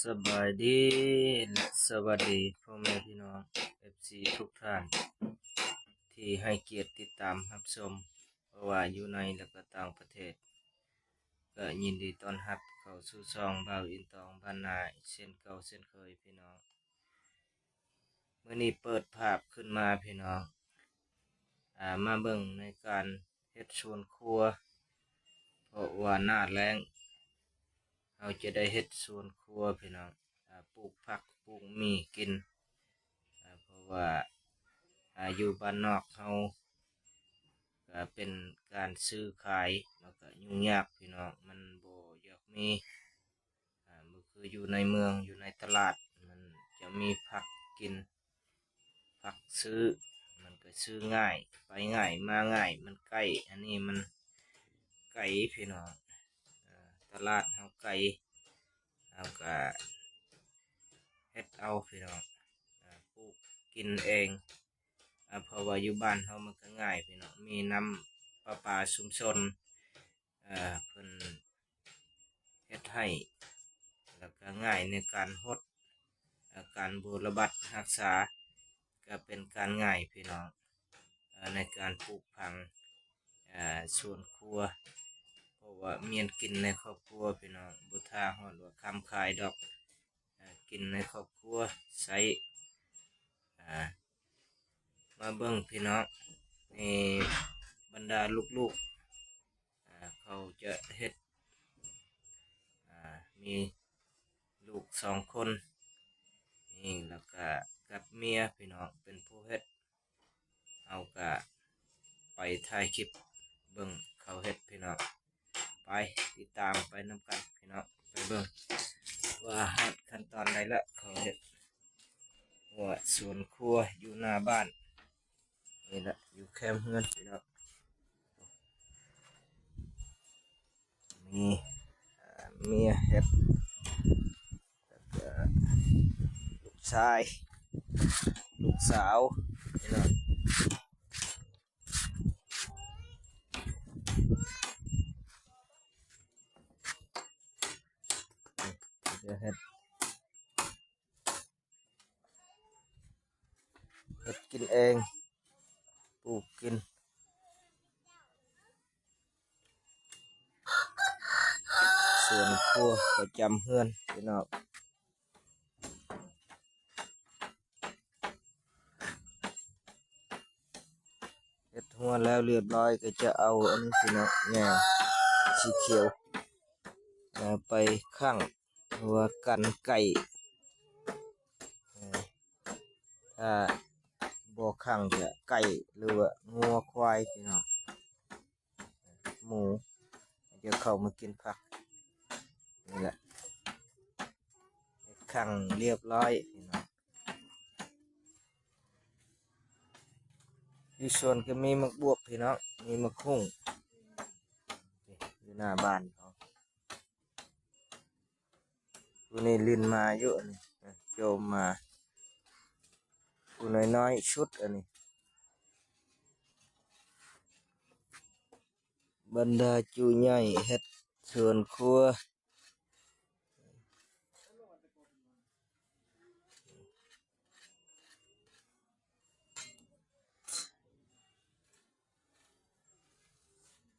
ສະບາຍດີ ແລະ ສະຫວັດດີພໍ່ແມ່ພີ່ນ້ອງ ເອັຟຊີ ທຸກທ່ານ ທີ່ໃຫ້ກຽດຕິດຕາມຮັບຊົມ ບໍ່ວ່າຢູ່ໃນ ແລະ ກໍຕ່າງປະເທດ. ກໍຍິນດີຕ້ອນຮັບເຂົ້າສູ່ຊ່ອງບ່າວອິນຕອງບ້ານນາ ເຊັ່ນເກົ່າເຊັ່ນເຄີຍພີ່ນ້ອງ. ມື້ນີ້ເປີດພາບຂຶ້ນມາພີ່ນ້ອງ ອາ ມາເບິ່ງໃນການເຮັດສວນຄົວ ເພາະວ່າໜ້າແລ້ງ ເຮົາຈະໄດ້ເຮັດສວນຄົວພີ່ນ້ອງ ອາ ປູກຜັກປູກໝີ່ກິນ ອາ ເພາະວ່າ ອາ ຢູ່ບ້ານນອກເຮົາ ກໍເປັນການຊື້ຂາຍ ມັນກໍຫຍຸ້ງຍາກພີ່ນ້ອງ ມັນບໍ່ຢາກມີ ອາ ບໍ່ຄືຢູ່ໃນເມືອງ ຢູ່ໃນຕະຫຼາດ ມັນຈະມີຜັກກິນ ຜັກຊື້ ມັນກໍຊື້ງ່າຍ ໄປງ່າຍ ມາງ່າຍ ມັນໃກ້. ອັນນີ້ມັນໄກພີ່ນ້ອງ ອາ ຕະຫຼາດເຮົາໄກ ເຮົາກໍເຮັດເອົາພີ່ນ້ອງ ອາ ປູກກິນເອງ ອາ ເພາະວ່າຢູ່ບ້ານເຮົາມັນກໍງ່າຍພີ່ນ້ອງ ມີນ້ຳປະປາຊຸມຊົນ ເອີ ເພິ່ນເຮັດໃຫ້ ແລ້ວກໍງ່າຍໃນການຫົດ ແລະ ການບົວລະບັດຮັກສາ ກໍເປັນການງ່າຍພີ່ນ້ອງ ເອີ ໃນການປູກຝັງ ເອີ ສວນຄົວ ເພາະວ່າມ້ຽນກິນໃນຄອບຄົວພີ່ນ້ອງ ບໍ່ຖ້າຮອດວ່າຄ່ຳຄາຍດອກ ເອີ ກິນໃນຄອບຄົວໃຊ້ ອາ ມາເບິ່ງພີ່ນ້ອງ ໃນບັນດາລູກໆ ອາ ເຂົາຈະເຮັດ ອາ ມີລູກສອງຄົນນີ້ ແລ້ວກະກັບເມຍພີ່ນ້ອງເປັນຜູ້ເຮັດ ເຮົາກະໄປຖ່າຍຄລິບເບິ່ງເຂົາເຮັດພີ່ນ້ອງ ໄປຕິດຕາມໄປນຳກັນພີ່ນ້ອງ ໄປເບິ່ງວ່າຮອດຂັ້ນຕອນໃດລະເຂົາເຮັດ ວ່າສວນຄົວຢູ່ໜ້າບ້ານ ນີ້ລະ ຢູ່ແຄມເຮືອນພີ່ນ້ອງ ມີ ເອີ ເມຍເຮັດ ແລ້ວກະລູກຊາຍ ລູກສາວ ພີ່ນ້ອງ ເຮັດ ເຮັດກິນເອງ ປູກກິນ ສວນຄົວປະຈຳເຮືອນພີ່ນ້ອງ ເຮັດຮົ້ວແລ້ວລຽບຮ້ອຍ ກໍຈະເອົາອັນນີ້ພີ່ນ້ອງ ແຍງສີຂຽວ ເອົາໄປຂັງ ເພື່ອກັນໄກ່ ເອີ ຖ້າບໍ່ຂັງຈະໄກ່ ຫຼືວ່າງົວຄວາຍພີ່ນ້ອງ ໝູຈະເຂົ້າມາກິນຜັກ ນີ້ແຫຼະ ຂັງລຽບຮ້ອຍພີ່ນ້ອງ ຢູ່ສວນກໍມີໝາກບວບພີ່ນ້ອງ ມີໝາກຫຸ່ງ ຢູ່ໜ້າບ້ານເຮົາ ຜູ້ນີ້ຫຼິ້ນມາຢູ່ອັນນີ້ ໂຈມມາ ຜູ້ນ້ອຍໆ ຊຸດອັນນີ້ ບັນດາຈູໃຫຍ່ເຮັດສວນຄົວ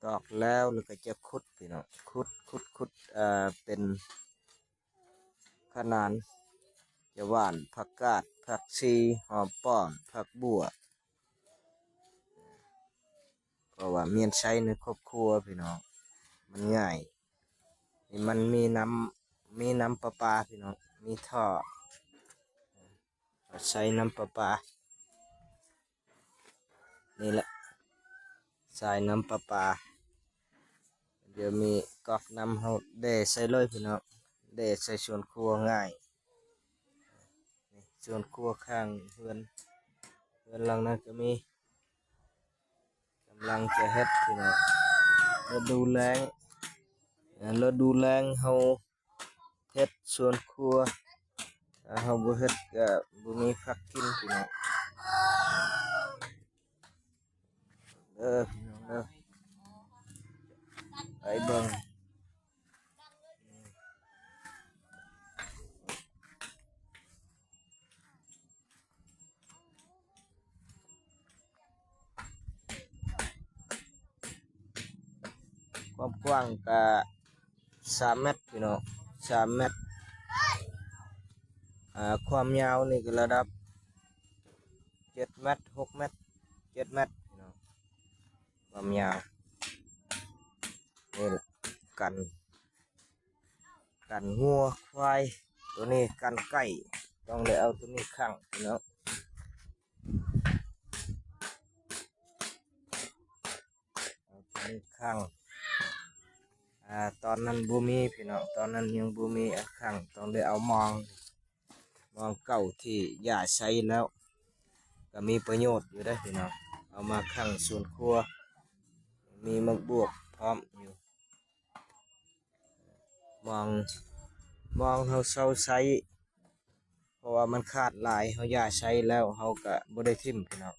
ຕອກແລ້ວ ແລ້ວກໍຈະຂຸດພີ່ນ້ອງ ຂຸດ ຂຸດ ຂຸດ ເປັນຂະໜານ ຈະຫວ່ານຜັກກາດ ຜັກຊີ ຫອມປ້ອມ ຜັກບົ່ວ ເພາະວ່າມ້ຽນໃຊ້ໃນຄອບຄົວພີ່ນ້ອງ ມັນງ່າຍ ນີ້ມັນມີນ້ຳ ມີນ້ຳປະປາພີ່ນ້ອງ ມີທໍ່ ໃຊ້ນ້ຳປະປາ ນີ້ແຫຼະ ສາຍນ້ຳປະປາ ດຽວມີກອກນ້ຳ ເຮົາແດ່ໃສ່ເລີຍພີ່ນ້ອງ ແດ່ໃສ່ສວນຄົວງ່າຍ ນີ້ສວນຄົວຂ້າງເຮືອນ ເຮືອນຫຼັງນັ້ນກໍມີ ກຳລັງຈະເຮັດພີ່ນ້ອງ ລະດູແລ້ງ ລະດູແລ້ງເຮົາເຮັດສວນຄົວ ຖ້າເຮົາບໍ່ເຮັດກໍບໍ່ມີຜັກກິນພີ່ນ້ອງ ເດີພີ່ນ້ອງເດີ ໄປເບິ່ງ ອືມ ຄວາມກວ້າງກະສາມແມັດພີ່ນ້ອງ ສາມແມັດ ອາ ຄວາມຍາວນີ້ກະລະດັບເຈັດແມັດ ຫົກແມັດ ເຈັດແມັດພີ່ນ້ອງ ຄວາມຍາວ. ນີ້ລະ ກັນ ກັນງົວຄວາຍ ໂຕນີ້ກັນໄກ່ ຕ້ອງໄດ້ເອົາໂຕນີ້ຂັງພີ່ນ້ອງ ເອົາໂຕນີ້ຂັງ. ອາ ຕອນນັ້ນບໍ່ມີພີ່ນ້ອງ ຕອນນັ້ນຍັງບໍ່ມີອັນຂັງ ຕ້ອງໄດ້ເອົາມອງ ມອງເກົ່າທີ່ຍ່າໃຊ້ແລ້ວ ກະມີປະໂຫຍດຢູ່ເດ້ພີ່ນ້ອງ ເອົາມາຂັງສວນຄົວ ມີໝາກບວບພ້ອມຢູ່. ມອງ ມອງເຮົາເຊົາໃຊ້ ເພາະວ່າມັນຂາດຫຼາຍ ເຮົາຢ່າໃຊ້ແລ້ວເຮົາກະບໍ່ໄດ້ຖິ້ມພີ່ນ້ອງ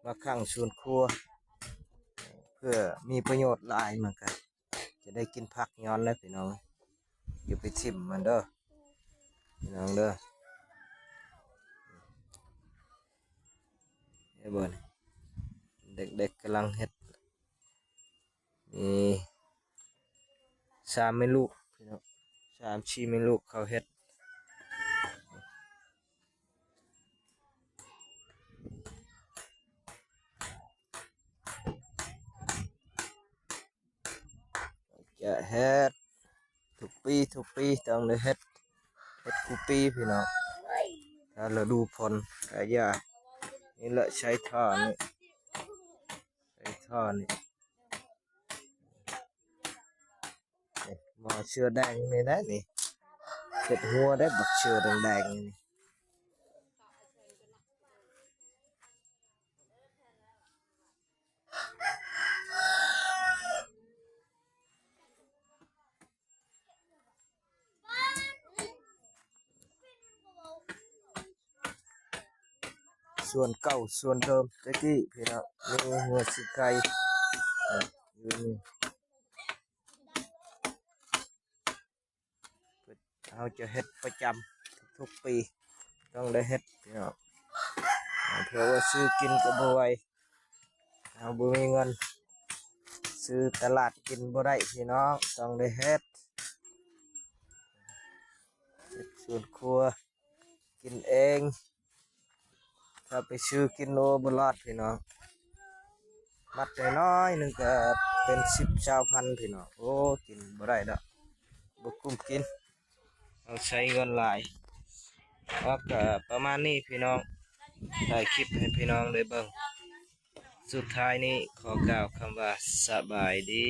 ມາຂັງສວນຄົວ ເພື່ອມີປະໂຫຍດຫຼາຍ ມັນກະຈະໄດ້ກິນຜັກຍ້ອນແຫຼະພີ່ນ້ອງ ຢ່າໄປຖິ້ມມັນເດີພີ່ນ້ອງເດີ. ເຫັນບໍ່ ເດັກໆກຳລັງເຮັດ ນີ້ ສາມແມ່ລູກພີ່ນ້ອງ ສາມສີ່ແມ່ລູກເຂົາເຮັດ ຈະເຮັດທຸກປີ ທຸກປີຕ້ອງໄດ້ເຮັດ ເຮັດຄູ່ປີພີ່ນ້ອງ ຖ້າລະດູຝົນກະຢ່າ. ນີ້ແຫຼະ ໃຊ້ທໍ່ນີ້ ໃຊ້ທໍ່ນີ້ ນີ້ໝໍເສືອແດງນີ້ນະນີ້ ເຮັດຫົວໄດ້ບັກເສືອແດງໆນີ້. ສວນເກົ່າສວນເດີມແຕ່ກີ້ພີ່ນ້ອງ ມີຫົວສີໄຄຢູ່ນີ້ ເຮົາຈະເຮັດປະຈຳທຸກໆປີ ຕ້ອງໄດ້ເຮັດພີ່ນ້ອງ ເພາະວ່າຊື້ກິນກະບໍ່ໄຫວ ເຮົາບໍ່ມີເງິນ ຊື້ຕະຫຼາດກິນບໍ່ໄດ້ພີ່ນ້ອງ ຕ້ອງໄດ້ເຮັດ ເຮັດສວນຄົວກິນເອງ ຖ້າໄປຊື້ກິນ ໂອ້ ບໍ່ລອດພີ່ນ້ອງ ມັດນ້ອຍໆໜຶ່ງກະເປັນສິບຊາວພັນພີ່ນ້ອງ ໂອ້ ກິນບໍ່ໄດ້ດອກ ບໍ່ກຸ້ມກິນ ເຮົາໃຊ້ເງິນຫຼາຍ. ເອົາ ກະປະມານນີ້ພີ່ນ້ອງ ຖ່າຍຄລິບໃຫ້ພີ່ນ້ອງໄດ້ເບິ່ງ ສຸດທ້າຍນີ້ຂໍກ່າວຄຳວ່າສະບາຍດີ.